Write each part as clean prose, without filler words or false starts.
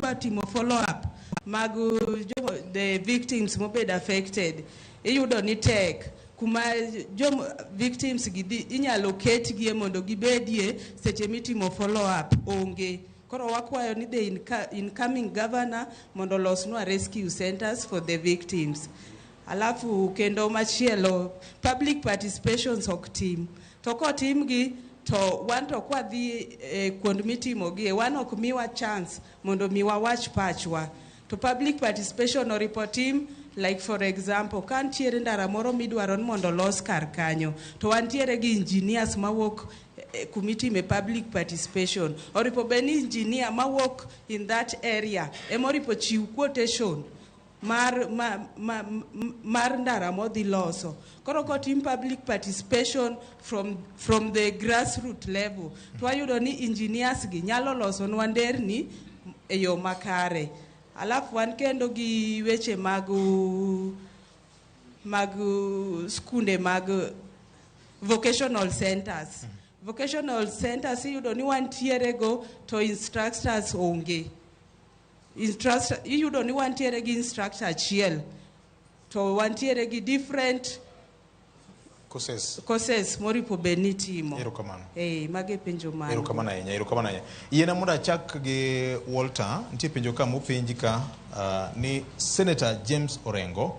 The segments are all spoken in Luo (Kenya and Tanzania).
Sama timo follow up mag the victims mobed affected, iyudo ni tek kuma jom victims gi dhi inyalo ketgie mondo gibedie seche mitimo follow up onge. Koro wakwayo ni the incoming governor mondo olosnwa rescue centers for the victims. Alafu kendo machielo, public participations ok tim. To kotimgi to wan to kwadhi e kuond mitimogie, wan ok miwa chance mondo mi wawach pachwa. To public participation oripo tim, like for example, ka ntiere ndara moro midwaro ni mondo olos kar kanyo, to wantiere gi engineers mawuok kumitime public participation. Oripo bed ni engineer mawuok in that area ema oripo chiw quotation mar ndara modhi loso. Koro kotim public participation from the grassroot level, to wayudo ni engineers gi nyalo losonwa nderni e yo makare. Alafu wan kendo gi weche mag skunde mag vocational centers. Vocational centers iyudo ni wantiere go to instructors onge. Instructor, iyudo ni wantiere gi instructor achiel to wantiere gi different courses. Courses moripo bed ni itimo. Erokamano. Mago e penjo man. Erokamano ahinya, erokamano ahinya. Yiena mondo achak gi Walter. Nitie penjo ka mopenji ka ni Senator James Orengo,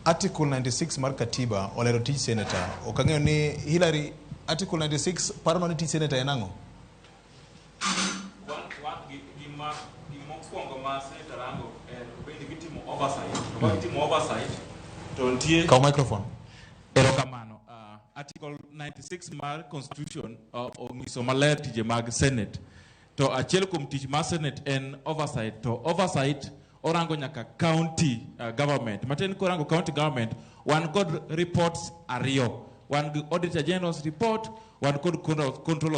Article 96 mar katiba olero tij senator. Ok ang'eyo ni Hillary, Article 96 paro ni tij senator en ang'o? Wan gimokwongo ma senator rango en obed gitimo oversight. To ka gitimo oversight to nitie Kaw microphone. Erokamano. Article 96 mar Constitution onyiso maler tije mag Senate. To achiel kuom tich mar Senate en oversight. To oversight orango nyaka county government. Matiende ni korango county government, wan kod reports ariyo. Wan gi Auditor General's report, wan kod control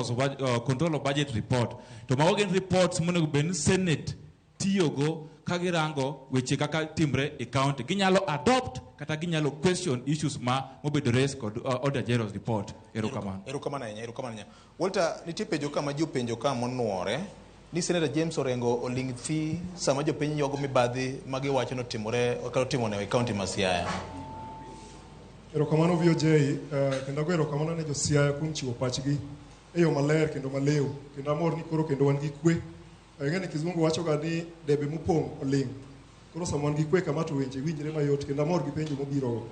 of budget report. To mago gin reports monego bed ni Senate tiyogo ka girango weche kaka timre e county. Ginyalo adopt kata ginyalo question issues ma mobedo raised kod Auditor General's report. Erokamano. Erokamano ahinya, erokamano ahinya. Walter, nitie penjo ka ma ji openjo ka monuore ni Senator James Orengo oling' thi sama jopiny ywago mibadhi ma giwacho ni otimore kata otimone e county ma Siaya. Erokamano VOJ, kendo ago erokamano ne jo Siaya kuom chiwo pachgi e yo maler kendo maliw. Kendo amor ni koro kendo wan gi kwe. Ing'e ni kizungu wacho ga ni debe mopong' oling'. Koro sama wan gi kwe kama to weche winjre mayot kendo amor gi penjo mobirogo.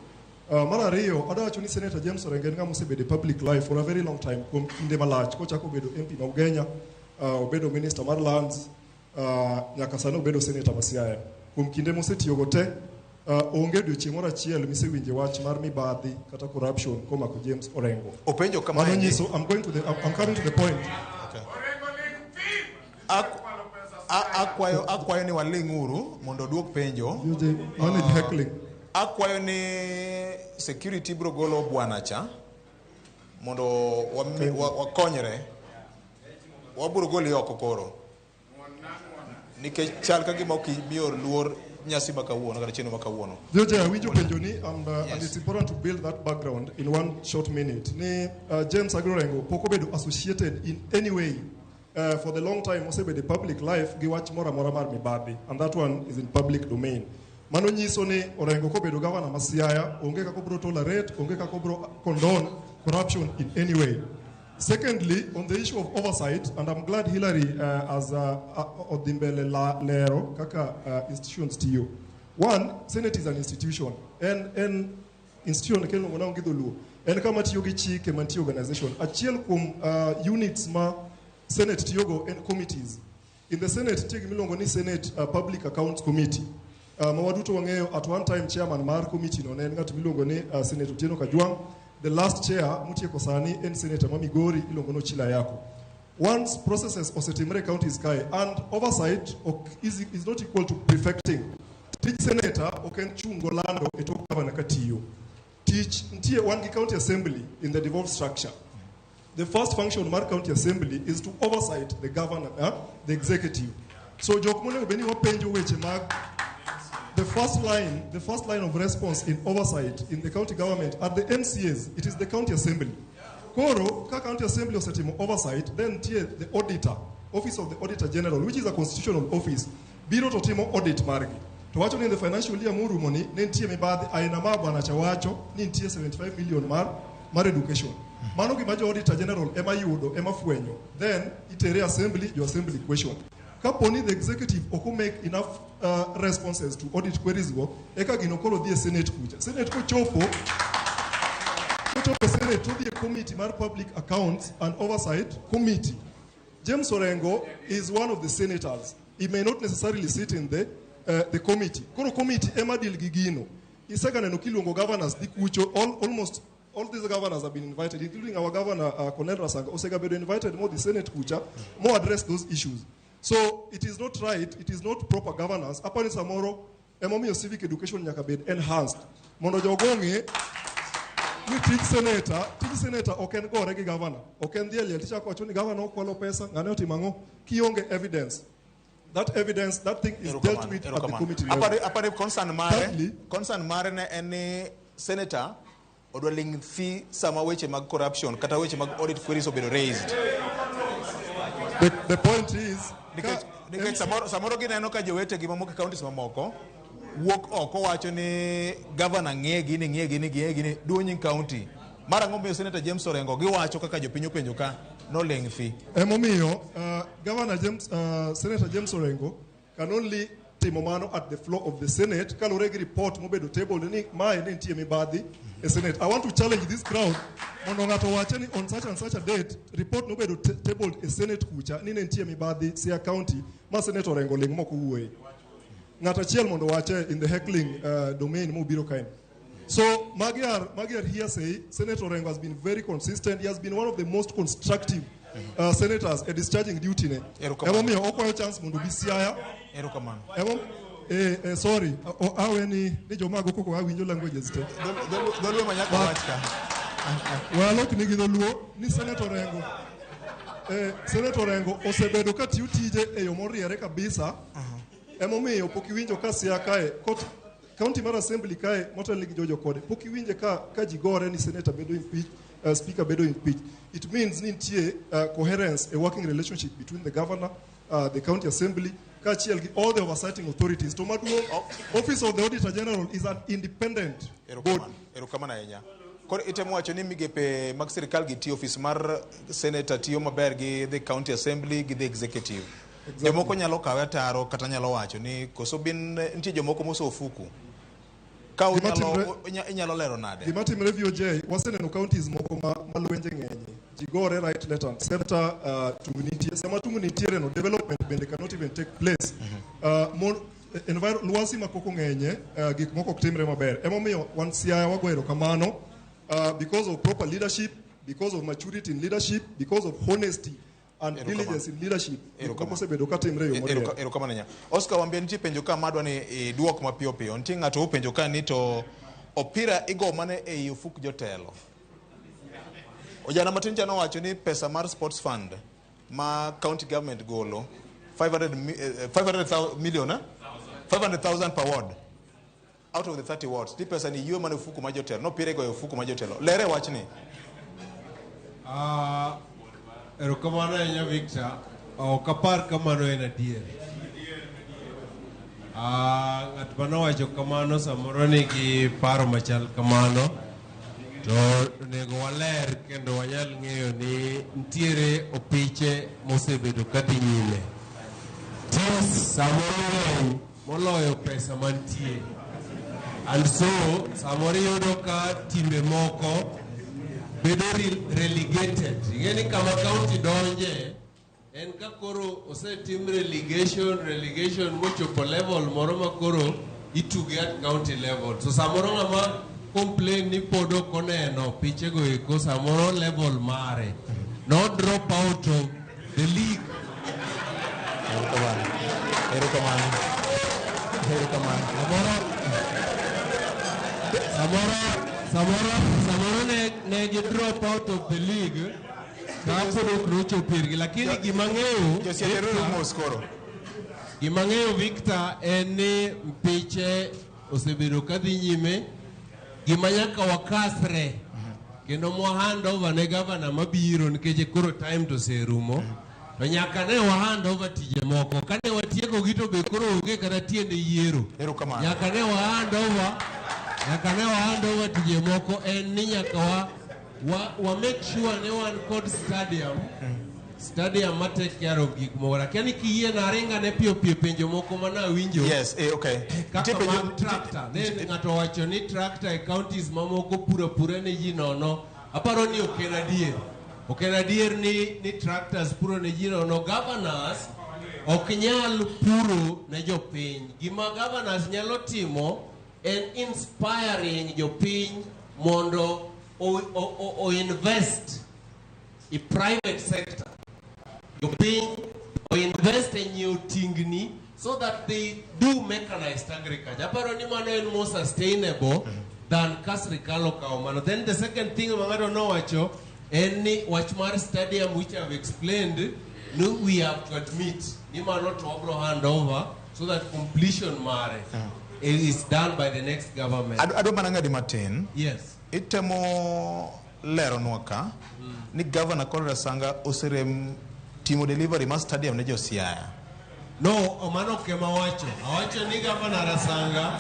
Mar ariyo, adwa wacho ni Senator James Orengo en ng'ama osebedo e public life for a very long time kuom kinde malach. Kochako bedo MP ma Ugenya, obedo minister mar lands, nyaka sani obedo senator ma Siaya. Kuom kinde mosetiyogo te, onge odiochieng' moro achiel misewinje wach mar mibadhi kata corruption komako James Orengo. Openjo kama Mano endi. nyiso, I'm coming to the point. Okay. Akwayo ni waling' uru mondo oduok penjo. VOJ, manage heckling. Akwayo ni security biro golo bwana cha mondo wakonyre. Wabiro goli oko koro. Nikech chal ka gima ok imiyo luor nyasi ma kawuono kata chenro ma kawuono. VOJ, awinjo penjo ni and it's important to build that background in one short minute. Ni James Aggrey Orengo pok obedo associated in any way for the long time osebedo e public life gi wach moro amora mar mibadhi, and that one is in public domain. Mano nyiso ni Orengo kobedo governor ma Siaya, onge kaka obiro tolerate, onge kaka obiro condone corruption in any way. Secondly, on the issue of oversight, and I'm glad Hillary has odhi mbele la, lero kaka institutions tiyo. One, Senate is an institution. En institution kendo iluongo nang'o gi dholuo. En kama tiyo gi chike mantie organization. Achiel kuom units ma Senate tiyogo en committees. In the Senate, nitie gima iluongo ni Senate Public Accounts Committee. Ma waduto wang'eyo at one time chairman mar committee no ne en ng'at miluongo ni Senator Otieno Kajwang'. The last chair motieko sani en Senator ma Migori iluongo ni Ochila Ayacko. Once processes osetimre e counties kae, and oversight ok is not equal to prefecting. Tij senator ok en chungo lando e tok governor katiyo. Tich nitie wan gi county assembly in the devolved structure. The first function mar county assembly is to oversight the governor, the executive. So jok monego bed ni wapenjo weche mag the first line of response in oversight in the county government are the MCAs. It is the county assembly. Koro, ka county assembly osetimo oversight, then nitie the auditor, office of the auditor general, which is a constitutional office. Biro to timo audit margi. To wacho ni in the financial year morumo ni ne nitie mibadhi aina ma bwana cha wacho ni nitie 75 million mar education. Mano gima jo auditor general ema yudo, ema fwenyo. Then itere assembly, jo assembly question. Kapo ni the executive ok make enough responses to audit queries go, eka gino koro dhi e Senate kucha. Senate kochopo e Senate to dhi e committee mar Public Accounts and Oversight Committee. James Orengo is one of the senators. He may not necessarily sit in the committee. Koro committee ema deal gi gino. Isega neno kiluongo governors dhi kucho, almost all these governors have been invited, including our governor, Cornel Rasanga. Osega bedo invited mo the Senate kucha, mo address those issues. So it is not right, it is not proper governance. Apani samoro, emomiyo civic education nyaka bed enhanced. Mondo jogo ong'e ni tij senator ok en gore gi governor. Ok en dhi e liel tichako wacho ni governor okwalo pesa, ng'ane otimo ang'o, kionge evidence. That evidence, that thing is dealt with at the committee level. Apare concern mare, Thirdly, concern mare ne en ni senator odwa ling thi sama weche mag corruption kata weche mag audit queries obedo raised. The point is, Nikech samoro gineno ka jowetegi mamoko e counties mamoko wuok oko wacho ni governor ng'e gini, ng'e gini, ng'e gini, duo nying county. Mar ang'o miyo Senator James Orengo giwacho kaka jopiny openjo ka noling thi? Emomiyo Governor James, Senator James Orengo can only timo mano at the floor of the Senate kaluwore gi report mobedo table ni mae ne nitie mibadhi e Senate. I want to challenge this crowd mondo ng'ato owache ni on such and such a date report nobedo tabled e Senate kucha ni ne nitie mibadhi Siaya County ma Senator Orengo ling mok owuoye. Ng'ato achiel mondo owache in the heckling domain mobiro kae. So magi are hearsay. Senator Orengo has been very consistent. He has been one of the most constructive senators e discharging duty ne. Erokamano. Emomiyo okwayo chance mondo obi Siaya. Erokamano. Sorry, awe ni joma go koko awinjo languages te. Dholuo ma nyaka wach ka. We alok nigi dholuo ni Senator Orengo. Senator Orengo osebedo ka tiyo tije e yo moriere kabisa. Emomiyo pok iwinjo ka Siaya kae kot county mar assembly kae motel gi Jojo kode pok iwinje ka ji gore ni senator bedo impeach, speaker bedo impeach. It means ni nitie coherence, a working relationship between the governor, the county assembly kaachiel gi all the oversighting authorities. To maduong', office of the auditor general is an independent board. Erokamano. Erokamano ahinya. Koro itemo wacho ni migepe mag sirikal gi tiyo, ofis mar senator tiyo maber gi the county assembly gi the executive. Exactly. Jomoko nyalo kawe ataro kata nyalo wacho ni koso bin nitie jomoko moso ofuku. Ka Gima unyalo inyalo lero nade? Gima timre, VOJ, waseneno counties moko ma lwenje ng'enye. Ji gore right, left and center, tungni nitie. Sama tungni nitiere no, development bende cannot even take place. Lwasi ma koko ng'enye, gik moko ok timre maber. Emomiyo wan Siaya wago erokamano because of proper leadership, because of maturity in leadership, because of honesty and Erokamano. diligence in leadership. Gik Erokamano. moko osebedo ka timre e yo moriere. Erokamano ahinya. Oscar Wambia, nitie penjo ka madwa ni iduok mapiyo piyo. Nitie ng'ato openjo ka ni to opira igo mane ei ofuk jotelo. Ojana matin cha nowacho ni pesa mar sports fund ma county government golo 500 500,000 million, eh? 500,000 per ward out of the 30 wards. Ni pesa ni ywe mana e ofuku ma jotelo. No opira igoyo e ofuku ma jotelo. Lere wachni. Ah, erokamano ahinya, Victor. Ok apar kamano en adier. Ah, ng'at manowacho kamano samoro nigi paro machal kamano to onego waler kendo wanyal ng'eyo ni nitiere opiche mosebedo kadhi nyime. Teams samoro ng'eny moloyo pesa mantie. And so samoro iyudo ka timbe moko bedo relegated. Ing'e ni kama county donje en ka koro osetim relegation mochopo level moro ma koro ituge at county level. So samoro ng'ama complain ni pod ok oneno pichego eko samoro level mare no drop out of the league. Erokamano. Erokamano. Erokamano. Samoro ne gi drop out of the league ka pod ok nochopo irgi, lakini gima ng'eyo Josiaya ruru mos koro. Gima ng'eyo, Victor, en ni mpiche osebedo kadhi nyime. Gima nyaka wakasre kendo mwa hand over ne gavana mabiro nikech koro time to oserumo. To nyaka ne wa hand over tije moko. Kane watieko gi to be koro onge kata tiende yiero. Erokamano. Nyaka ne wa hand over, nyaka ne wa hand over tije moko en ni nyaka wa make sure ne wan kod stadium ma take care of gik moko. Akia ni kiyie na ringa ne piyo piyo penjo moko mana awinjo. Yes, okay. Kaka Nitie penjo- mag tractor. Ne ng'ato owacho ni tractor e counties mamoko puro apura ne ji nono. Aparo ni ok en adier. Ok en adier ni tractors puro ne ji nono. Governors ok nyal puro ne jopiny. Gima governors nyalo timo en inspiring jopiny mondo o invest i private sector. Jopiny o invest e nyiewo tingni so that they do mechanized agriculture. Aparo ni mano en more sustainable than ka sirikal okawo mano. Then the second thing ma ng'ato nowacho en ni wach mar stadium, which I've explained, no, we have to admit ni mano to wabro hand over so that completion mare is done by the next government. Adwa mana ng'adi matin. Yes. Itemo leronwa ka ni Governor Conrad Sanga oserem timo delivery mar stadium ne jo Siaya. No, mano ok ema awacho. Awacho ni Governor Rasanga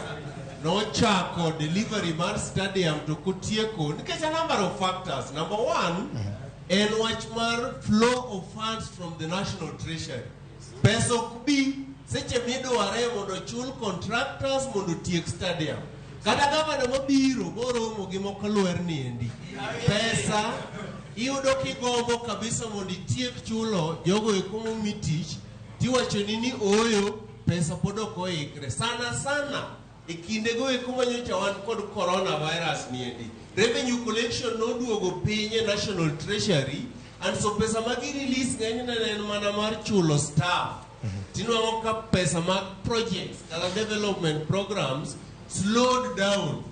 nochako delivery mar stadium to kotieko nikech a number of factors. Number one, en wach mar flow of funds from the national treasury. Pesa ok bi seche midware mondo ochul contractors mondo otiek stadium. Kata gavana mabiro boromo gi moko lwer ni endi. Pesa iyudo kigombo kabisa mondo itiek chulo jogo eko momi tich, tiwacho ni ooyo, pesa pod ok oikre. Sana sana e kindego eko manyocha wan kod coronavirus ni endi. Revenue collection noduogo piny e national treasury, and so pesa ma gi release ng'enyne ne en mana mar chulo staff. Tinwang'o ka pesa mag projects kata development programs slowed down.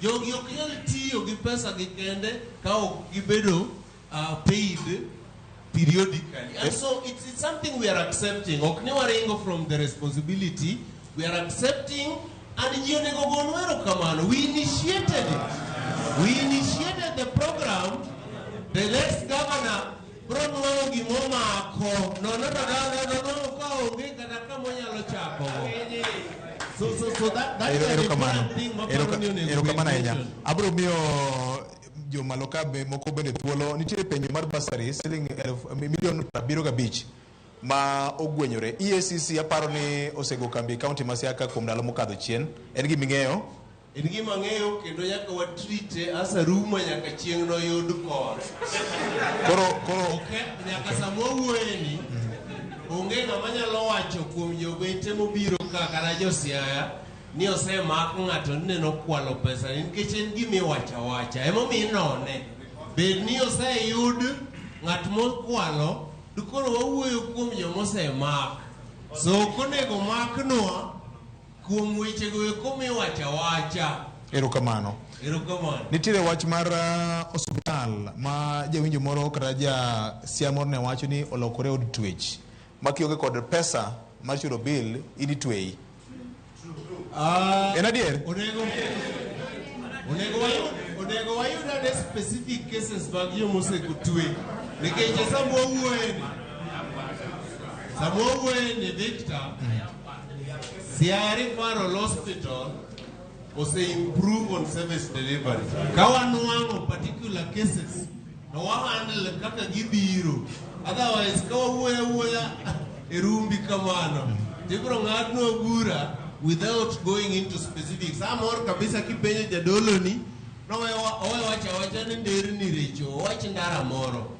Jogi ok nyal tiyo gi pesa gi kende ka ok gibedo paid periodically. And so it's something we are accepting. Ok ni waringo from the responsibility. We are accepting, and ji onego gonwa erokamano. We initiated it. We initiated the program. The next governor bro nwang'o gimomako. Nono to nono ka onge kata kama onyalo chako go. So that is an Erokamano. important thing maparo ni onego Erokamano bed ahinya. mentioned. Abiro miyo jomalo ka be moko bende thuolo. Nitiere penjo mar bursary siling milion 75 ma ogwenyore. EACC aparo ni osego kambi e kaunti ma Siaya kuom ndalo mokadho chien. En gima ing'eyo? En gima ang'eyo kendo nyaka watreat as a rumor nyaka chieng' noyud kore. Koro Ok, nyaka sama wawuoyeni, onge ng'ama nyalo wacho kuom jobete mobiro ka kata jo Siaya ni osemak ng'ato ni nene okwalo pesa ni nikech en gima iwacho awacha. Emomiyo inone. Bed ni oseyud ng'at mokwalo, to koro wawuoyo kuom jomosemak. So ok onego maknwa kuom wechego eko miwacho awacha. Erokamano. Erokamano. Nitiere wach mar osiptal ma jawinjo moro kata ja Siaya moro ne wacho ni olokore od twech ma kionge kod pesa mar chulo bill in itweyi. En adier? Onego wayud ane specific cases mag jomosego twe nikech e sama wawuoyeni, Victor, Siaya Referral Hospital ose improve on service delivery. Ka wanwang'o particular cases to wahandle kaka gibiro. Otherwise ka wawuoyo awuoya e rumbi kamano, tibiro ng'adnwa bura without going into specifics. Amor kabisa kipenjo jadolo ni nowe owe wacho awacha ni nderni richo, owach ndara moro.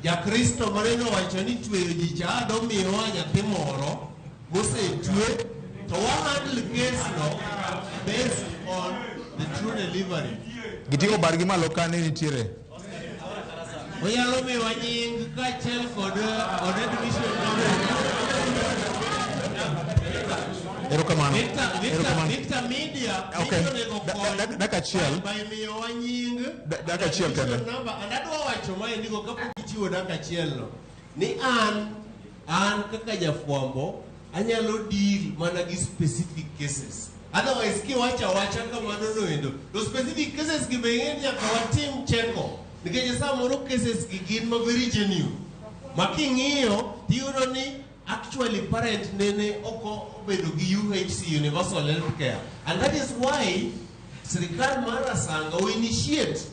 Jakristo manene owacho ni tweyo ji cha adomiyowa nyathi moro mosetwe to wahandle case no based on the true delivery. Giting'o bargi malo ka ne nitiere. Onyalo miyowa nying kaachiel kod admission number. Erokamano. Victor, Victor, Erokamano. Victor Media, Okay. Media onego kony Dakika achiel. by miyowa nying Dakika achiel kende. admission number. And adwa wacho maendigo kapok ichiwo dakika achiel no ni an kaka jafwambo anyalo deal mana gi specific cases. Otherwise kiwacho awacha kamano noendo to specific cases gi be ing'e ni nyaka watim cheko nikech samoro cases gi gin ma very genuine. Ma king'iyo tiyudo ni actually parent nene ok obedo gi UHC, universal health care, and that is why sirikal mar Asanga o initiate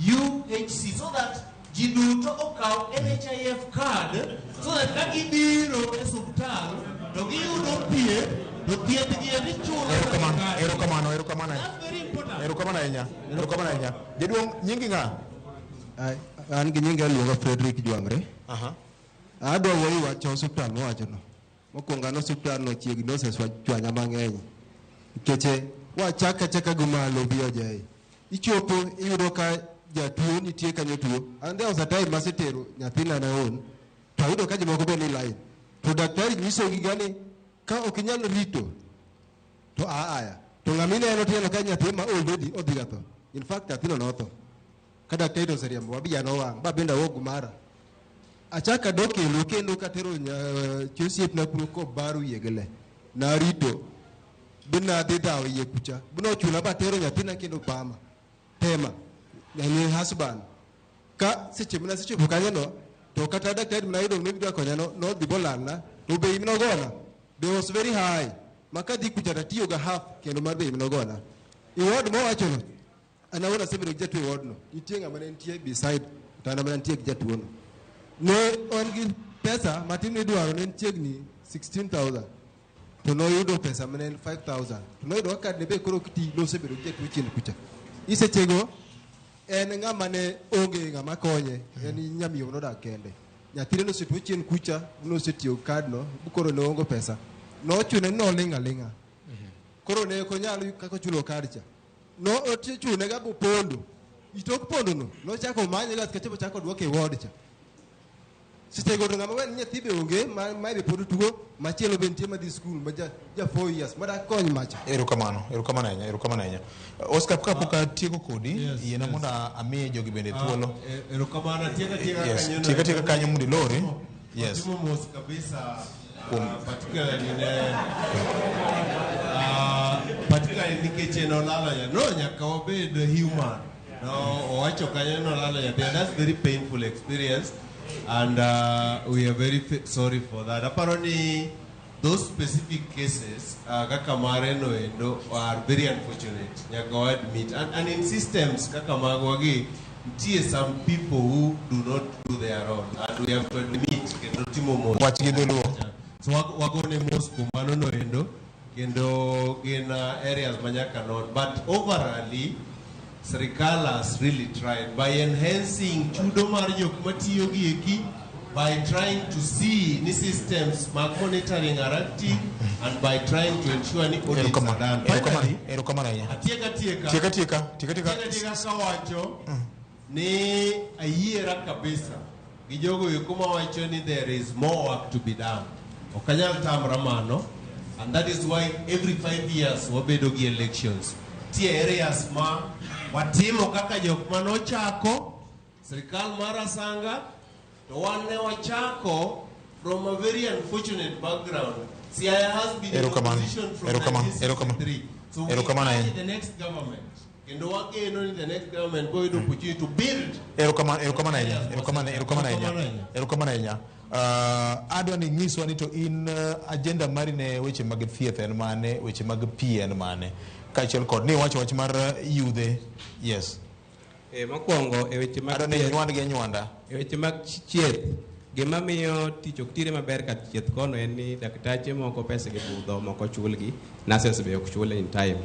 UHC so that ji duto okaw NHIF card, so that ka gibiro e osuptal to giyudo thieth, to thieth gi eri chulo. Erokamano, erokamano, erokamano. That's very important. Erokamano ahinya, erokamano ahinya. Jaduong', nyingi ng'a? An gi nyinga iluonga Frederick Jwangre. Aha. Adwa wuoyo wach osuptal mowachono. Mokwongo an osuptal no chiegni osechwanya mang'eny. Nikech wachak achaka gi malo BOJ. Ichopo iyudo ka jatuo nitie kanyo tuo. An there was a time masetero nyathina na own. To ayudo ka jomoko be ni line. To daktari nyisogi ga ni ka ok inyal rito to a aya. To ng'ama ineno tineno ka nyathi ma already odhi ga tho. In fact, nyathino notho. Ka daktari to oseriembo wabija nowang' ba bende awuok mara. Achak adok kendo kendo katero chi osiepna kuro kobar wiye gi le. Narito binadhi dhawo iye kucha. Binochuna batero nyathina kendo pama. Tema. Yani husband. Ka seche mana sechopo kanyo no, to kata daktari mana yudo ni dwa konya no, nodhi bolalna, to bei minogona be was very high. Ma kadhi kucha tatiyo ga half kendo mar bei minogona. I ward mowacho no, an awuon asebedo gi jatuo e ward no. Nitie ng'ama ne nitie beside, to an ema ne antie gi jatuo no. Ne on gi pesa matin midwaro ne en chiegni 16,000. To noyudo pesa mane en 5,000. To noyudo ka kad ne be koro ok ti, nosebedo gi jatuo chien kucha. Isechego en ng'ama ne onge ng'ama konye, en nyamiyo nodak kende. Nyathine nosetuo chien kucha, nosetiyo gi kad no, koro ne onge pesa. Nochune ni noling' aling'a. Koro ne ok onyal kaka ochulo kad cha. No ochune ga bopondo. Itok pondo no, nochako omanye ga kachopo chako duoke e ward cha. Sechego to ng'ama wen nyathi be onge, ma be pod tuo, machielo be nitie madhi skul ma ja 4 years, madak kony macha. Erokamano, erokamano ahinya, erokamano ahinya. Oscar, kapok atieko kodi, Yes, yiena yes. mondo amiye jogi bende thuolo. Erokamano, tieka tieka Yes, kanyo no. tieka tieka kanyo mondo ilori. Yes. Watimo mos kabisa, particularly ne particularly nikech en olalo nya no nyaka wabed human no owacho kanyo ni olalo nyathi, and that's very painful experience, and we are very sorry for that. Aparo ni those specific cases, kaka mare no endo, are very unfortunate, nyaka wa admit, and in systems kaka magwa gi nitie some people who do not do their role, and we have to admit kendo timo mos. Wach gi dholuo. So wagone mos kuom mano no endo, kendo gin areas ma nyaka non, but overally sirikal has really tried by enhancing chudo mar jok matiyo gi eki, by trying to see ni systems mag monitoring are active, and by trying to ensure ni audits are done. Erokamano, Finally, erokamano ahinya. atieka tieka. Tieka tieka, tieka tieka. Tieka tieka kawacho ni ayiera kabisa gi jogo eko mawacho ni there is more work to be done. Ok anyal tamra mano, and that is why every 5 years wabedo gi elections. Tie areas ma watimo kaka jok manochako sirikal mar Asanga, to wan ne wachako from a very unfortunate background. Siaya has been in Erokamano, opposition from erokamano, erokamano. 1963. So we Erokamano urge ahinya. the next government, kendo wageno ni the next government go yudo opportunity to build. Erokamano, erokamano ahinya, erokamano, erokamano ahinya, erokamano ahinya. Adwa ni nyiswa ni to in agenda mari ne weche mag thieth en mane, weche mag pi en mane, kaachiel kod ni iwacho wach mar yudhe. Yes. Mokwongo e weche mag Adwa ni thieth- nywand gi anywanda. E weche mag chieth, gima miyo tich ok tire maber kar thieth kono en ni daktache moko pesa gi budho, moko chulgi, nurses be ok chul in time.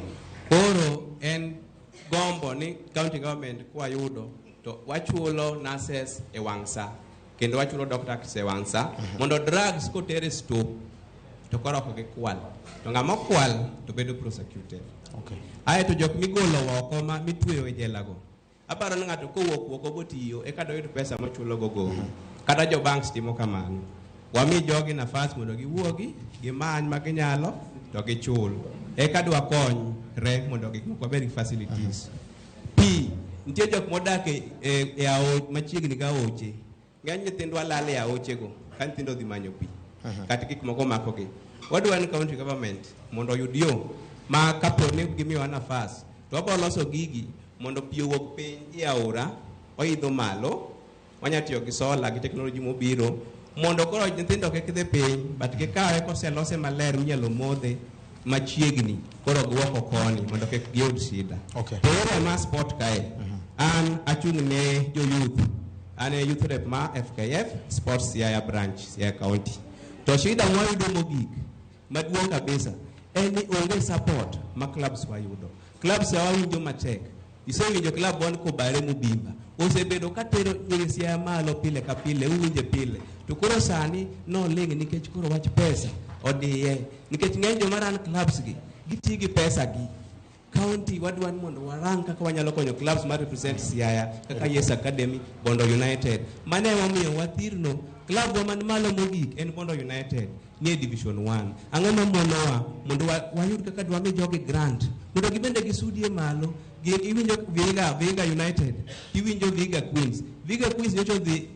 Koro en gombo ni county government kwayudo to wachulo nurses e wang' sa kendo wachulo doctors e wang' sa mondo drugs koter e store to koro ok gikwal, to ng'ama okwal to bedo prosecuted. Aeto jok migolo oko ma mitweyo e jela go, aparo ni ng'ato kowuok oko botiyo eka doyud pesa mochulo go gowi. Kata jo banks timo kamano. Wami jogi nafas mondo giwuogi gimany ma ginyalo to gichul, eka dwakonyre mondo gik moko wabed gi facilities. Pi, nitie jok modak e machiegni gi aoche. Ng'eny nyithindwa lal e aochego ka nyithindo odhi manyo pi kata gik moko makogi. Wadwa ni county government mondo oyud yo ma kapo ni gimiyowa nafas to wabiro loso gigi mondo pi owuog piny e aora oidho malo. Wanya tiyo gi solar gi technology mobiro mondo koro nyithindo kik dhi piny, but gikawe koselose maler minyalo modhe machiegni, koro giwoko koni mondo kik giyud shida. To area mar sport kae, an achung' ne jo youth. An e youth rep ma FKF Sports Siaya branch, Siaya County. To shida mwayudo mogik maduong' kabisa en ni onge support ma clubs wayudo. Clubs wawinjo matek. Isewinjo club wan kobare mobimba osebedo katero nying Siaya malo pile ka pile, uwinje pile. To koro sani noling' nikech koro wach pesa odiye, nikech ng'eny joma run clubs gi giti gi pesa gi county. Wadwa ni mondo warang kaka wanyalo konyo clubs ma represent Siaya kaka Yes Academy, Bondo United. Mano emomiyo wathirno club wa man malo mogik en Bondo United nie Division 1. Ang'o mamonowa mondo wayud kaka dwami jogi grant mondo gibende gisudie malo? Iwinjo Vihiga, Vihiga United, iwinjo Vihiga Queens. Vihiga Queens nyocha odhi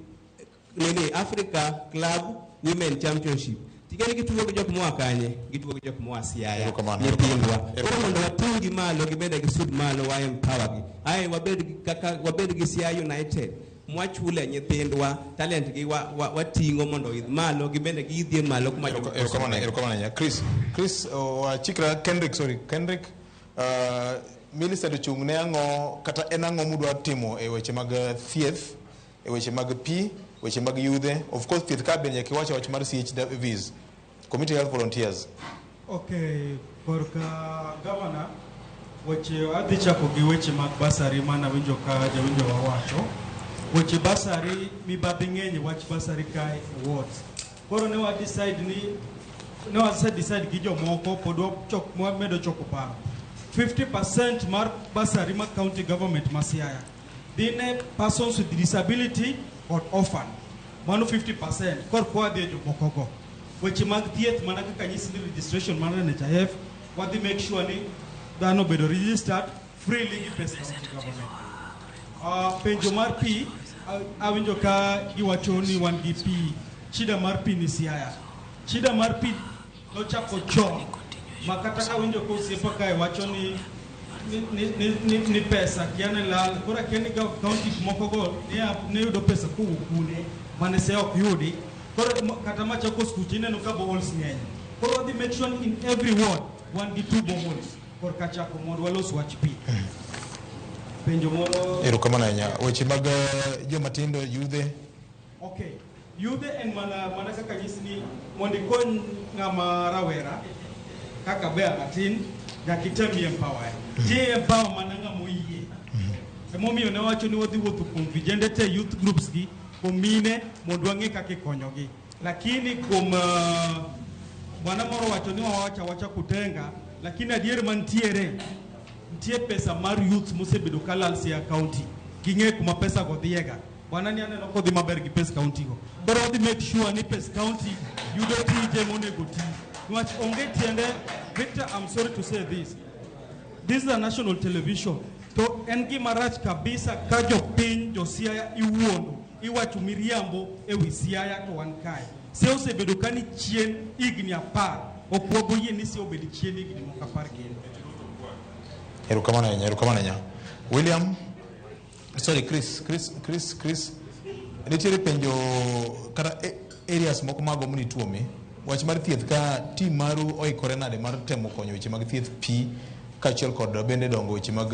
nini, Africa Club Women Championship. Ting'eni gitugo gi jok moa kanye? Gitugo gi jok moa Siaya, Erokamano, nyithindwa. erokamano. Koro mondo wating' gi malo, gibende gisud malo, wa empower gi. Ae wabed gi kaka wabed gi Siaya United mwachule nyithindwa talent gi wating'o mondo oidh malo, gibende giidhie malo kuma jomoko Erokamano, osedhi. Erokamano ahinya. Chris, oh, chikra Kendrick, sorry, Kendrick, Millicent ochung' ne ang'o kata en ang'o mudwa timo e weche mag thieth, e weche mag pi, weche mag yudhe? Of course thieth ka bende nyaka iwach wach mar CHVs, Community Health Volunteers. Okay, korka gavana, weche adhi chako gi weche mag bursary manawinjo ka jawinjo wawacho. Weche bursary, mibadhi ng'eny e wach bursary kae e wards. Koro ne wa decide ni ne wase decide gi jomoko pod wamedo choko paro. 50% mar bursary ma county government ma Siaya dhi ne persons with disability kod orphan. Mano 50%. Koro kwa dhi e jomoko go. Weche mag thieth, mana kaka nyisi ni registration mar NHIF, wadhi make sure ni dhano obedo registered freely gi pesa county government. Penjo mar pi, awinjo ka giwacho ni wan gi pi, shida mar pi ni Siaya. Shida mar pi nochako chon, ma kata kawinjo ka osiepa kae wacho ni pesa kia ne lal, koro akia ni county moko go ne yudo pesa kowuok kune mane Siaya ok yudi. Koro kata Machakos kucha ineno ka boreholes ng'eny. Koro wadhi make sure ni in every ward wan gi two boreholes korka chako mondo walos wach pi. Penjo moro. Erokamano ahinya. Weche mag joma tindo, yudhe. Okay. Yudhe en mana kaka nyisi ni mondo ikony ng'ama rawera kaka bea matin, nyaka item i empower. Ti empower mana ng'ama oyie. Emomiyo ne wacho ni wadhi wuotho kuom vijende te, youth groups gi, kuom mine mondo wang'e kaka ikonyogi. Lakini kuom bwana moro wacho ni wawacho awacha kutenga, lakini adier mantiere nitie pesa mar youth mosebedo kalal Siaya County. Ging'e kuma pesa go dhiega. Bwana ni aneno kodhi maber gi pes county go. Koro wadhi make sure ni pes county yudo tije monego ti. Niwach onge tiende, Victor, I'm sorry to say this. This is a national television. To en gima rach kabisa ka jopiny, jo Siaya iwuondo, iwacho miriambo e wi Siaya to wan kae. Siaya osebedo ka ni chien higni 10. Ok waboyie ni Siaya obed chien higni moko 10 kendo. Erokamano ahinya, erokamano ahinya. William, sorry, Chris, Chris, Chris, Chris. Nitiere penjo kata areas moko mag gombo ni tuomi. Wach mar thieth ka team maru oikore nade mar temo konyo weche mag thieth, pi kaachiel kod bende dongo weche mag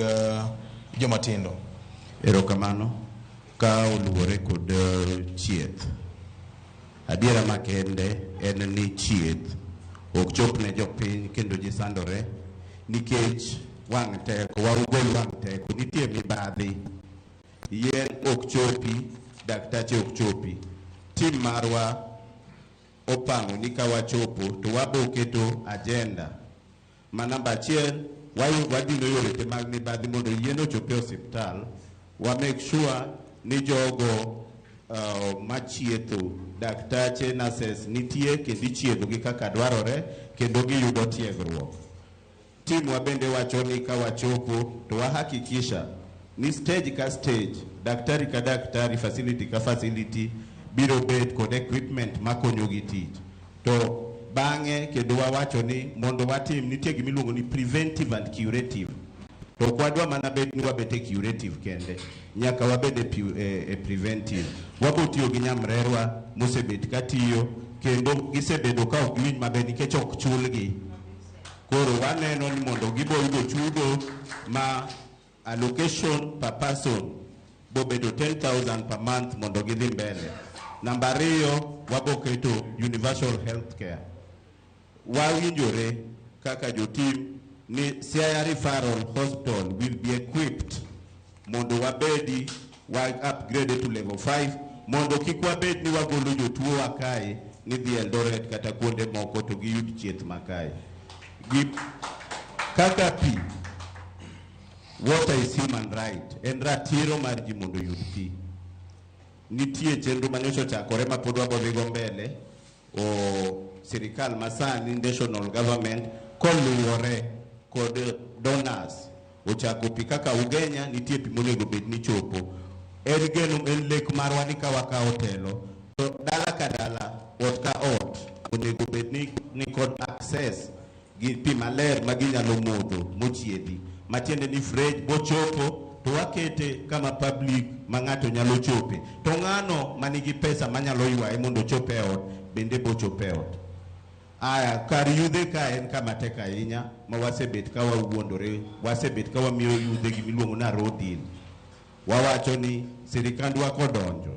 joma tindo. Erokamano. Ka oluwore kod chieth, adiera makende en ni chieth ok chop ne jopiny kendo ji sandore nikech wang' teko, wagol wang' teko, nitie mibadhi, yien ok chopi, daktache ok chopi. Tim marwa opango ni ka wachopo to wabo keto agenda ma namba achiel, wadino yore te mag mibadhi mondo yien ochop e osiptal. Wa make sure ni jogo machietho, daktache, nurses nitie kendo ichiedhogi kaka dwarore kendo giyudo tiegruok. Timwa bende wacho ni ka wachopo to wahakikisha ni stage ka stage, daktari ka daktari, facility ka facility biro bet kod equipment makonyogi tich. To bang'e kendo wawacho ni mondo watim, nitie gimiluongo ni preventive and curative. To ok wadwa mana bet ni wabet e curative kende, nyaka wabed e preventive. Wabo tiyo gi nyamrerwa mosebet katiyo kendo gisebedo ka ok giwinj maber nikech ok chulgi. Koro waneno ni mondo gibo yudo chudo ma allocation per person bobedo 10,000 per month mondo gidhi mbele. Namba ariyo, wabo keto universal health care. Wawinjore kaka jotim ni Siaya Referral Hospital will be equipped mondo wabedi wa upgrade to level 5 mondo kik wabed ni wagolo jotuo wa kae ni dhi Eldoret kata kuonde moko to giyud chieth makae. Gi, kaka pi, water is human right, en ratiro mar ji mondo oyud pi. Nitie chenro manyocha ochakore ma pod wabodhigo mbele o sirikal masani national government koluwore kod donors ochako pi kaka Ugenya nitie pi monego bed ni chopo. En geno en lek marwa ni ka wakawo telo to dala ka dala ot ka ot onego bed ni kod access gi pi maler ma ginyalo modho mochiedhi matiende ni fridge bochopo to wakete kama public ma ng'ato nyalo chope to ng'ano manigi pesa manyalo ywaye mondo ochop e ot bende bochopo e ot. Aya, kar yudhe ka en kama tek ahinya ma wasebet ka wawuondore, wasebet ka wamiyo yudhe gimiluongo ni arodil. Wawacho ni sirikandwa kodonjo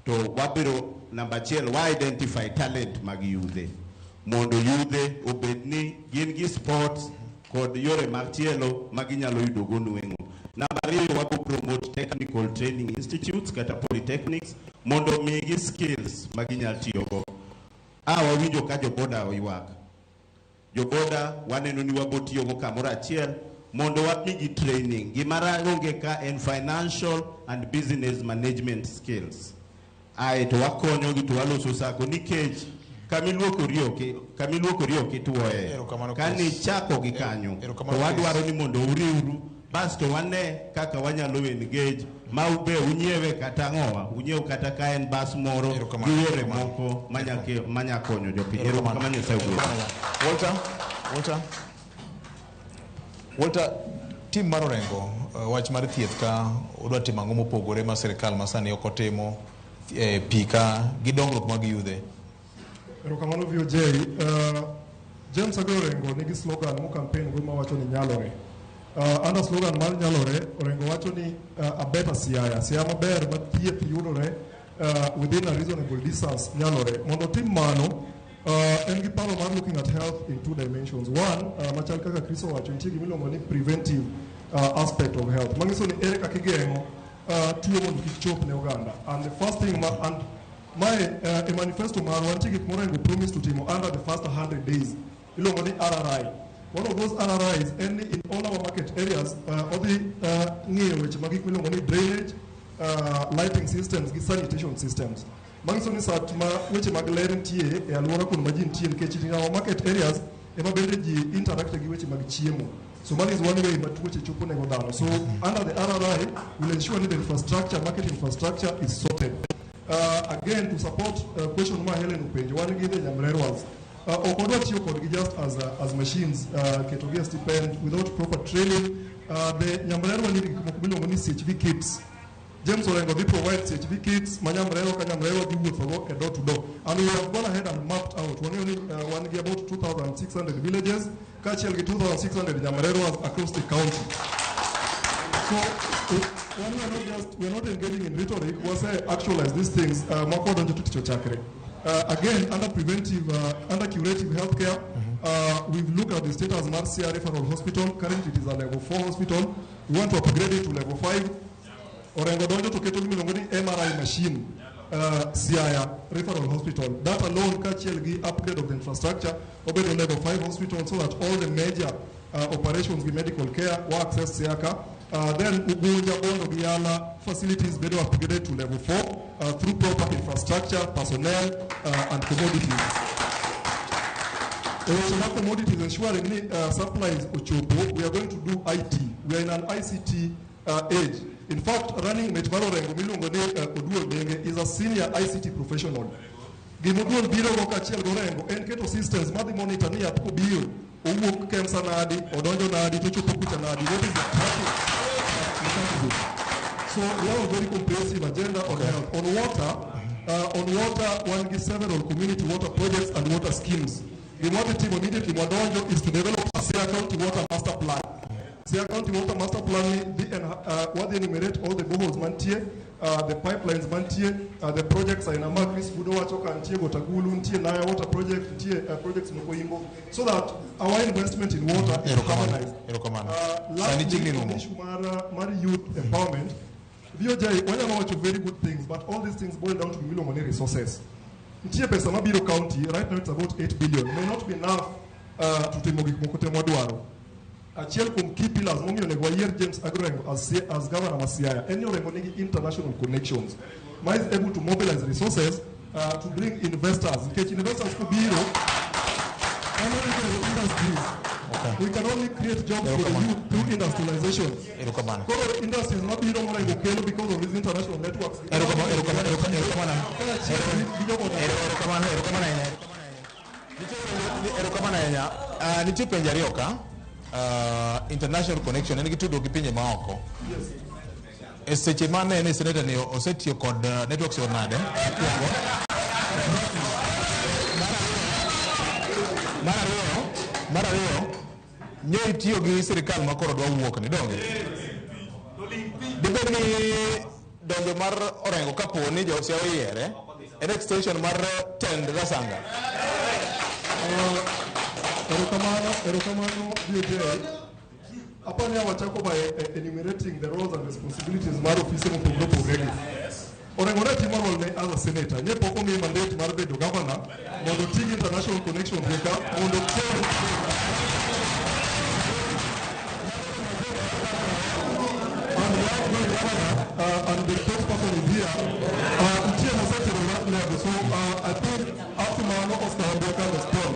to wabiro namba achiel wa identify talent mag yudhe mondo yudhe obed ni gin gi sports kod yore mag tielo ma ginyalo yudo go nweng'o. Namba ariyo wabo promote technical training institutes kata polytechnics mondo migi skills ma ginyalo tiyogo. A wawinjo ka joboda oywak. Joboda waneno ni wabo tiyogo kamoro achiel mondo wamigi training. Gima onge ka en financial and business management skills. Ae to wakonyogi to waloso sako nikech kamiluokori ok ituoye. Erokamano, Kani Chris. chako gi kanyo to Erokamano, wadwaro Chris. ni mondo uriwru basto wane kaka wanyalo engage ma ube unyiewe kata ang'owa unyiew kata ka en bas moro Erokamano, gi yore erokamano. moko manya konyo jopiny. Erokamano Nyasaye ogwedhu. Walter, Walter, Walter, tim mar Orengo, wach mar thieth ka udwa timo ang'o mopogore ma sirikal masani ok otimo, pi ka gi dongruok mag yudhe? Erokamano VOJ. James Aggrey Orengo nigi slogan mo campaign go mawacho ni nyalore. Under slogan mar nyalore, Orengo wacho ni a better Siaya, Siaya maber ma thieth yudore within a reasonable distance nyalore. Mondo otim mano, en gi paro mar looking at health in two dimensions. One, machal kaka Chris owacho, nitie gimiluongo ni preventive aspect of health. Manyiso ni ere kaka igeng'o tuo mondo kik chop ne oganda. And the first thing ma, and mae e manifesto marwa nitie gik morengo promise to timo under the first 100 days iluongo ni RRI. One of those RRIs en ni in all our market areas odhi ng'iyo weche mag gik miluongo ni drainage, lighting systems gi sanitation systems. Manyiso ni sat ma weche mag ler nitie e alwora kuond ma ji nitie nikech in our market areas ema bende ji interact gi weche mag chiemo. So that is one way ma tuoche chopo nego dhano. So under the RRI, we'll ensure that the infrastructure, market infrastructure is sorted. Again, to support question ma Helen openjo, wan gi the nyamrerwas. Ok wadwa tiyo kodgi just as machines, ketogi e stipend without proper training. The nyamrerwa nigi gik moko miluongo ni CHV kits. James Orengo dhi provide CHV kits ma nyamrerwa ka nyamrerwa dhi wuothogo e door to door. And we have gone ahead and mapped out. Wang'eyo ni wan gi about 2,600 villages kaachiel gi 2,600 nyamrerwas across the county. So when we are not engaging in rhetoric, we say actualize these things. Moko donjo to tich ochakre. Again, under preventive, under curative healthcare, we've looked at the status mar Siaya Referral Hospital. Currently, it is a level 4 hospital. We want to upgrade it to level 5. Orengo donjo to keto gimiluongo ni MRI machine, Siaya Referral Hospital. That alone, kaachiel gi upgrade of the infrastructure, obedo level 5 hospital so that all the major operations gi medical care were access Siaya. Then Ugunja, Bondo, gi Yala facilities bedo upgraded to level 4 through proper infrastructure, personnel, and commodities. E weche mag commodities, ensuring ni supplies ochopo, we are going to do IT. We are in an ICT age. In fact, running mate mar Orengo miluongo ni Oduol Denge is a senior ICT professional. Gima Oduol biro go kaachiel gi Orengo en keto systems madhi monitor ni yath kobiro Owuok Kemsa nadi, odonjo nadi, tochopo kucha nadi. What is the tracking mechanism? So we have a very comprehensive agenda on health. On water, wan gi several community water projects and water schemes. Gima wadhi timo immediately mwadonjo is to develop a Siaya County Water Master Plan. Siaya County Water Master Plan ni dhi wadhi enumerate all the boreholes mantie, the pipelines mantie, the projects aina ma Chris Budo wacho ka nitie Gotagulu, nitie Naya Water Project, nitie projects moko Imbo, so that our investment in water is harmonized. Erokamano. Lastly, Sani chiegni on rumo. issue mar youth empowerment, VOJ, wanyalo wacho very good things, but all these things boil down to gimiluongo ni resources. Nitie pesa mabiro county, right now it's about 8 billion. May not be enough to timo gik moko te mwadwaro. Achiel kuom key pillars momiyo onego wayier James Agro Orengo as governor ma Siaya en ni Orengo nigi international connections ma is able to mobilize resources to bring investors. Nikech investors kobiro, industries. We can only create jobs for the youth through industrialization. Erokamano. Koro industries mabiro morengo kelo because of these international networks. Erokamano, erokamano, erokamano. Kaachiel gi jogo. Erokamano, erokamano ahinya. Erokamano ahinya. Nitie penjo ariyo ka. International connection en gi tudruok gi pinje maoko. E seche ma nene senator ni osetiyo kod networks yor nade? Mokwongo. Mar ariyo, nyo itiyo gi sirikal ma koro dwa wuok ni donge? Dibed ni donjo mar Orengo kapo ni jo Siaya oyiere en extension mar tend Rasanga. Erokamano, erokamano BOJ. Apani wachako by enumerating the roles and responsibilities mar ofise mopogore opogore gi. Orengo ne timo role ne as a senator. Nye pok omiye mandate mar bedo governor mondo oti gi international connections ge ka mondo kel. And the outgoing governor and the spokesperson is here. Nitie mosetimo that level. So I think up to mano Oscar Wambua can respond.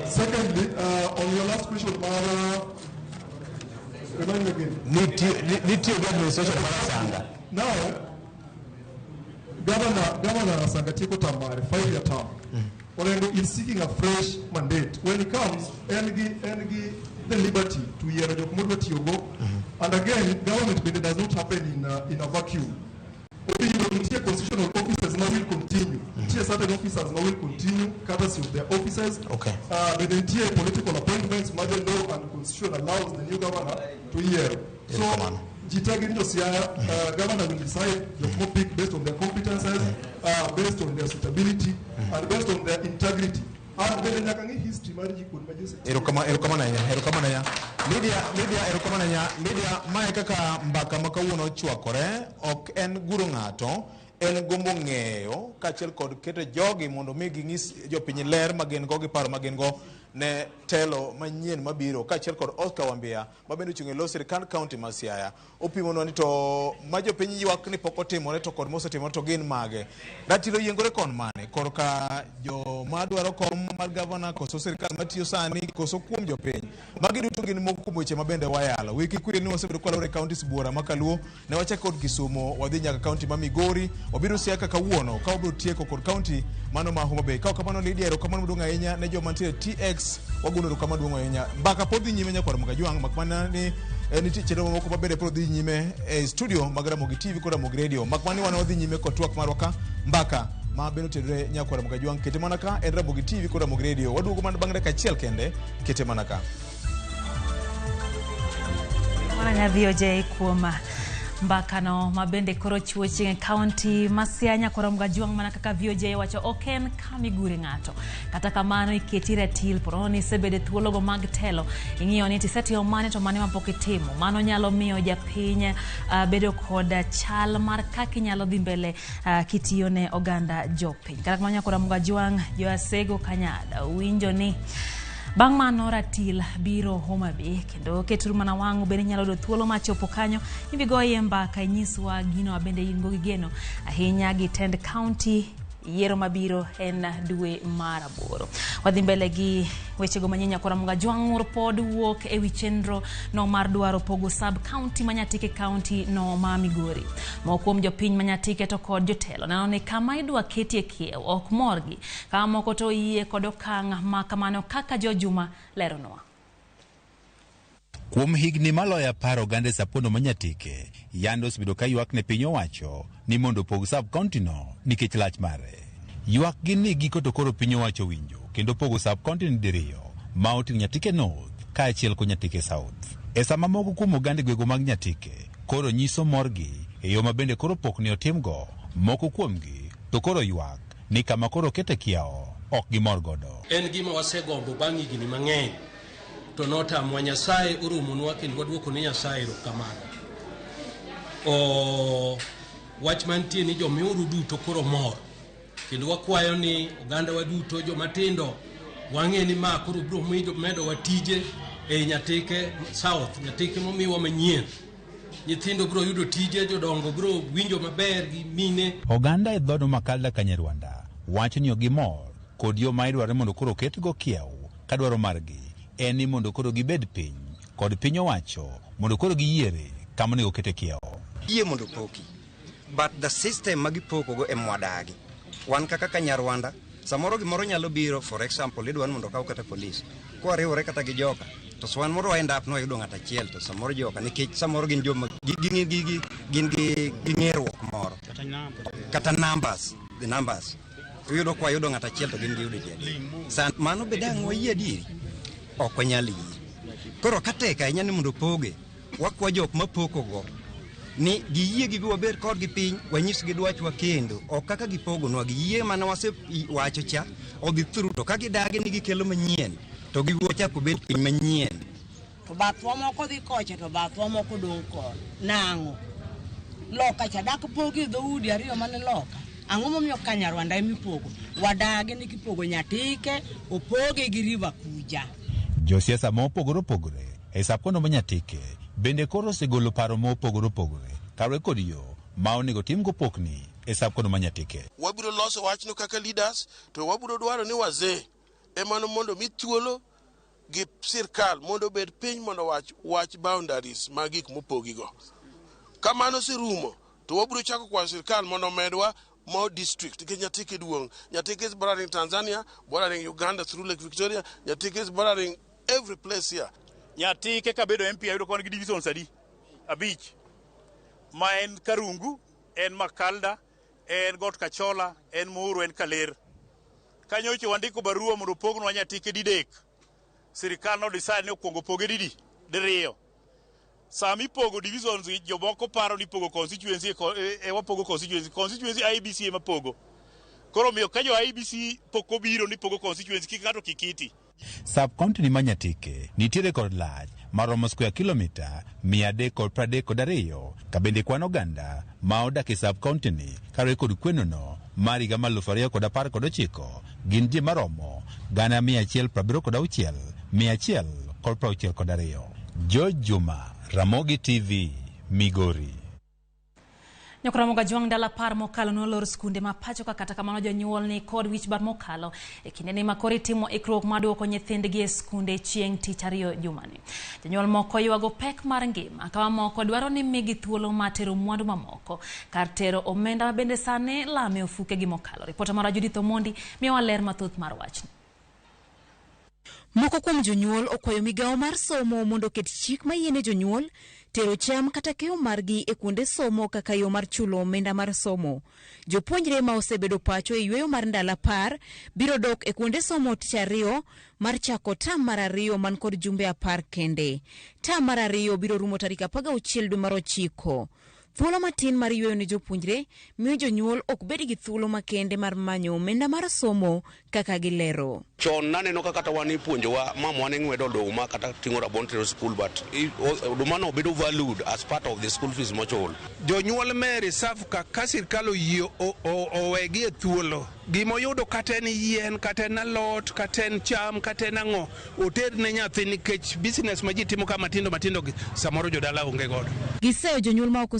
Secondly, on your last question, Mara, remind me again. Nitie gi administration mar Rasanga. Now, Governor Rasanga tieko term mare, 5-year term. Orengo is seeking a fresh mandate. When he comes, en gi the liberty to yiero jok modwa tiyogo. And again, government bende does not happen in a vacuum. Obiro nitie constitutional officers ma will continue. Nitie certain officers ma will continue courtesy of their offices. Bende nitie political appointments ma the law and constitution allows the new governor to yiero. So, ji te gin jo Siaya, governor will decide jok mopick based on their competences, based on their suitability, and based on their integrity. And bende nyaka ng'i history mar ji kuond ma ji osetiyo. Erokamano, erokamano ahinya, erokamano ahinya. Lydia, Lydia, erokamano ahinya. Lydia, mae kaka mbaka ma kawuono ochwakore, ok en guro ng'ato, en gombo ng'eyo kaachiel kod keto jogi mondo mi ging'is jopiny ler ma gin go gi paro ma gin go ne telo manyien mabiro kaachiel kod Oscar Wambia ma bende ochung' e lo sirikand county ma Siaya. Opimonwa ni to ma jopiny ywak ni pok otimore to kod mosetimore to gin mage. Ratiro yiengore kon mane? Korka joma dwaro kom mar gavana koso sirikal matiyo sani koso kuom jopiny. Magi duto gin moko kuom weche ma bende wayalo. Wiki kwiri ni wasebedo kwalore e counties buora ma kaluo ne wachako kod Kisumo wadhi nyaka county ma Migori wabiro Siaya kawuono ka wabiro tieko kod county mano ma Homa Bay. Ka ok kamano Lydia, erokamano maduong' ahinya ne joma nitiere TX wagono erokamano maduong' ahinya. Mbaka pod dhi nyime nyakwar Mkajwang' mak mana ni nitie chenro mamoko ma bende pod dhi nyime e studio mag Ramogi TV kod Ramogi Radio. Mak mana ni wan wadhi nyime kod twak marwa ka mbaka ma bende otenore nyakwar Mkajwang' kete mana ka en Ramogi TV kod Ramogi Radio. Waduogo mana bang' dakika achiel kende kete mana ka. Mana VOJ kuom mbakano ma bende koro chiwo chieng' e kaunti ma Siaya nyakwar Mgajwang' mana kaka VOJ wacho ok en kama igure ng'ato. Kata kamano iketi ratil porono ni isebedo e thuologo mag telo ing'iyo ni tisetimo mane to mane mapok itimo. Mano nyalo miyo japiny bedo kod chal mar kaka inyalo dhi mbele kitiyo ne oganda jopiny. Kata kamano nyakwar Mgajwang' jo Asego Kanyada winjo ni bang' mano ratil biro Homa Bay kendo keturu mana wang'u bende inyalo yudo thuolo mar chopo kanyo ibi goye mbaka inyiswa gino ma bende in go gi geno ahinya gi tend county yiero mabiro en dwe mar aboro. Wadhi mbele gi wechego manyien nyakwar Mgajwang' pod wuok ewi chenro no mar dwaro pogo sub county ma Nyatike county no ma Migori. Moko kuom jopiny ma Nyatike to kod jotelo neno ni kama idwa ketie kiew ok morgi, kama moko to oyie kod okang' ma kamano kaka Jo Juma leronwa. Kuom higni maloyo 10 oganda e sub-county ma Nyatike yande osebedo ka ywak ne piny owacho ni mondo opog sub-county no nikech lach mare. Ywak gi ni giko to koro piny owacho winjo kendo pogo sub-county ni diriyo ma oting'o Nyatike North kaachiel kod Nyatike South. E sama moko kuom oganda e gwenge mag Nyatike koro nyiso morgi e yo ma bende koro pokni otimgo, moko kuomgi to koro ywak ni kama koro okete kiewo ok gimor godo. En gima wasegombo bang' higni mang'eny to notamwa. Nyasaye oromonwa kendo waduoko ne Nyasaye erokamano. O wach mantie ni jomiuru duto koro mor kendo wakwayo ni ogandawa duto jomatindo wang'e ni ma koro biro medowa tije ei Nyatike South, Nyatike momiwa manyien. Nyithindo biro yudo tije, jodongo biro winjo maber gi mine. Oganda e dhood Makalda Kanyarwanda wacho ni ok gimor kod yo ma idwaro mondo koro oketgo kiew ka dwaro margi en ni mondo koro gibed piny kod piny owacho mondo koro giyiere kama onego okete kiewo. Yie mondo opoki, but the system ma gipokogo e mwadagi. Wan kaka Kanyarwanda, samoro gimoro nyalo biro, for example, idwa ni mondo okaw kata polis. Kwariwore kata gi joka, to wan moro end up ni wayudo ng'ato achiel to samoro joka nikech samoro gin joma gin gi ng'eruok moro. Kata numbers, the numbers. Iyudo kwa yudo ng'ato achiel to gin giyudo ji adek. Sa mano be dang' wayie adieri? Ok wanyal yie. Koro ka tek ahinya ni mondo opoge, wakwa jok mapokogo ni giyie gibi wabed kodgi piny wanyisgi dwachwa kendo ok kaka gipogonwa giyie mana wasewacho cha odhi through to ka gidagi ni gikelo manyien to giwachak obed piny manyien. To bathwa moko dhi kocha to bathwa moko dong' koni. Nang'o? Loka cha dak pogi e dhoudi ariyo mane loka. Ang'o momiyo Kanyarwanda emipogo? Wadagi ni kipogo Nyatike opoge gi River Kuja. Josiasa ma opogore opogore e sub-county ma Nyatike bende koro osegolo paro ma opogore opogore kaluwore kod yo ma onego timgo pokni e sub-county ma Nyatike. Wabiro loso wachno kaka leaders to wabiro dwaro ni wazee emano mondo mi thuolo gi sirkal mondo obed piny mondo wach wach boundaries mag gik mopogigo. Kamano oserumo to wabiro chako kwayo sirkal mondo omedwa more district nikech Nyatike duong'. Nyatike is bordering Tanzania, bordering Uganda through Lake Victoria. Nyatike is bordering every place here. Nyatike kabedo MP ayudo ka wan gi divisions adi? 5. Ma en Karungu, en Makalda, en Got Kachola, en Muhuru, en Kaler. Kanyocha wandiko barua mondo opognwa Nyatike didek. Sirikal no decide ni okuongo opoge didi? Diriyo. Sama ipogo divisions gi jomoko paro ni ipogo constituency e wapogo constituency. Constituency IEBC ema pogo. Koro omiyo ka jo IEBC pok obiro ni pogo constituency kik ng'ato kikiti. Sub-county ni ma Nyatike nitiere kod lach maromo square kilomita 332 ka bende kwan oganda ma odak e sub-county ni kaluwore kod kwenono mar higa 2019 gin ji maromo 176,162. George Juma, Ramogi TV, Migori. Nyakuramoga Jwang' ndalo 10 mokalo nolor skunde ma pacho ka kata kamano jonyuol ni kod wich bar mokalo e kinde ni ma koro itimo ikruok mar duoko nyithindgi e skunde chieng' tich ariyo jumani. Jonyuol moko ywago pek mar ngima ka mamoko dwaro ni migi thuolo mar tero mwandu mamoko kar tero omenda ma bende sani lame ofukegi mokalo. Ripota marwa Judith Omondi miyowa ler mathoth mar wachni. Moko kuom jonyuol okwayo migawo mar somo mondo oket chik mayiene jonyuol tero cham kata keyo margi e kuonde somo kaka yo mar chulo omenda mar somo. Jopuonjre ma osebedo pacho e yweyo mar ndalo 10 biro dok e kuonde somo tich ariyo mar chako tam mar ariyo man kod jumbe 10 kende. Tam mar ariyo biro rumo tarik 16 dwe mar 9. Thuolo matin mar yweyo ne jopuonjre miyo jonyuol ok bed gi thuolo makende mar manyo omenda mar somo kaka gilero. Chon naneno ka kata wan ipuonjowa, mamwa ne ng'wedo oduma kata ting'o rabuon tero skul, but oduma no bedo valued as part of the school fees mochul. Jonyuol me reserve ka sirkal oyie owegi e thuolo, gimoyudo kata en yien, kata en alot, kata en cham, kata en ang'o, oter ne nyathi nikech business ma ji timo ka matindo matindo gi samoro jodala onge godo. Giseyo jonyuol ma ok